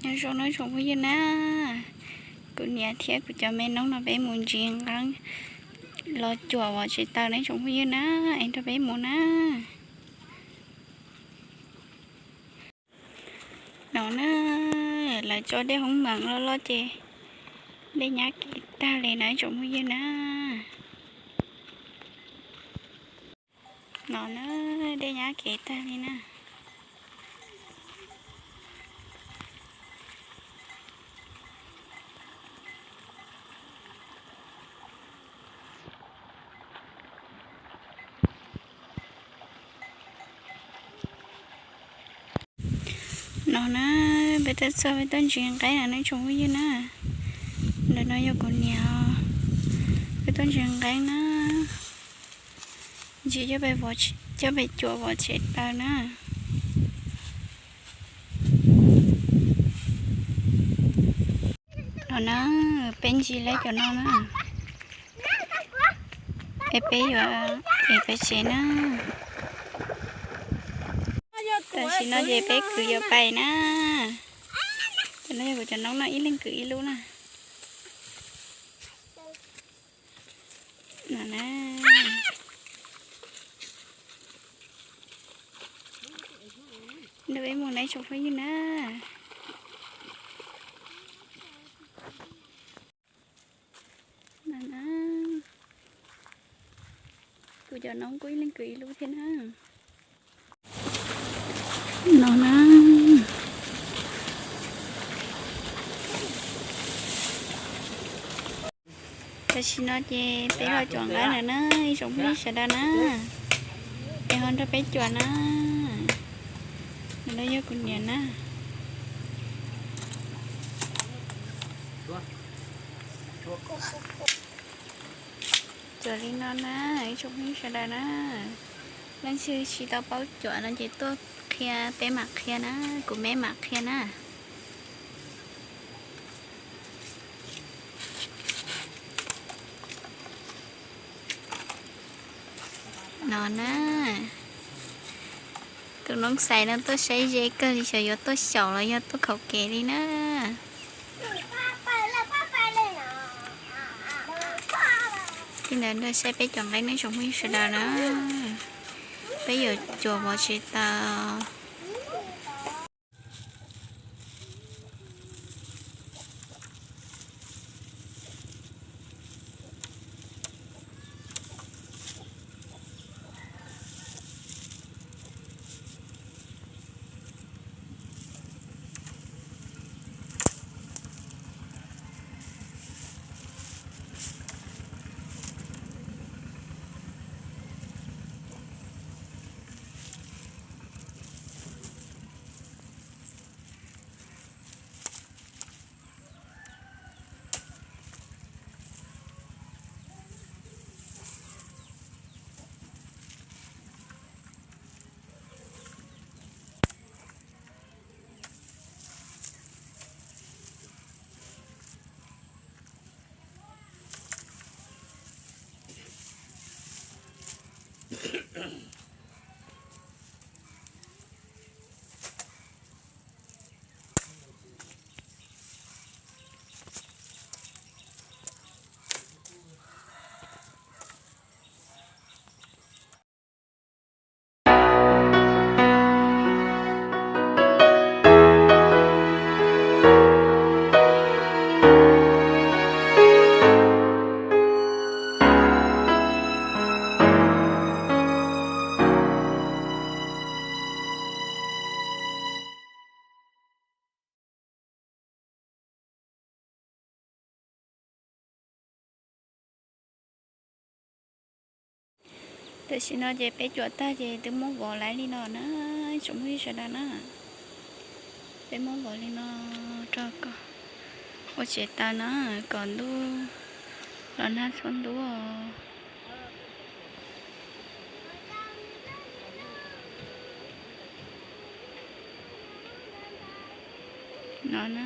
Zoo nawb tsoom phooj ywg na, kuv niam thiab kuv cov me noob no peb mus ntsis nqeeb los cuam vov tsev taws nawb tsoom phooj ywg na, es nrog peb mus na. No na, lawv tso dej hoob meem loj loj ces dej nyab kev tag li na tsoom phooj ywg na. No na, dej nyab kev tag li na. No na, peb tuaj txog peb tuaj ntsis nqeeb no nawb tsoom phooj ywg na. Ntawm no yog kuv niam, peb tuaj ntsis nqeeb na. Ntsis coj pem cuam vov tsev taws na. No na, peb ntsis lawm cov no na, es peb yuav ev peb tsev na. Tam sim no ces peb kwv yuav pais na. Cov no yog kuv cov noob no ib leeg kwv ib lub na. No na, nrog peb mus na tsoom phooj ywg na. No na, kuv cov noob kuj ib leeg kwv ib lub thiab na. No na, tam sim no ces peb ho cuam nqeeb lawm na ib tsoom phooj ywg sawv daws na, es ho nrog peb cuam na. Nws no yog kuv niam na. Cuam li no na, ib tsoom phooj ywg sawv daws na, leej twg tsis tau paub cuam no ces tuaj qhia peb mam qhia na, kuv me mam qhia na. No na, tus noob xais no tuaj saib ze kawg li, xyov yuav tuaj xyaum los yog tuaj khaum kev li na. Li ntawd nrog saib peb cuam nqeeb nawb tsoom phooj ywg sawv daws na, peb yuav cuam vov tsev taws. Tam sim no ces peb cuam tag ces twb muab vov laiv li no na, tsoom phooj ywg sawv daws na. Peb muab vov li no rau kom ua tsev taws na, kom ntuj los nag txhob ntub os. No na,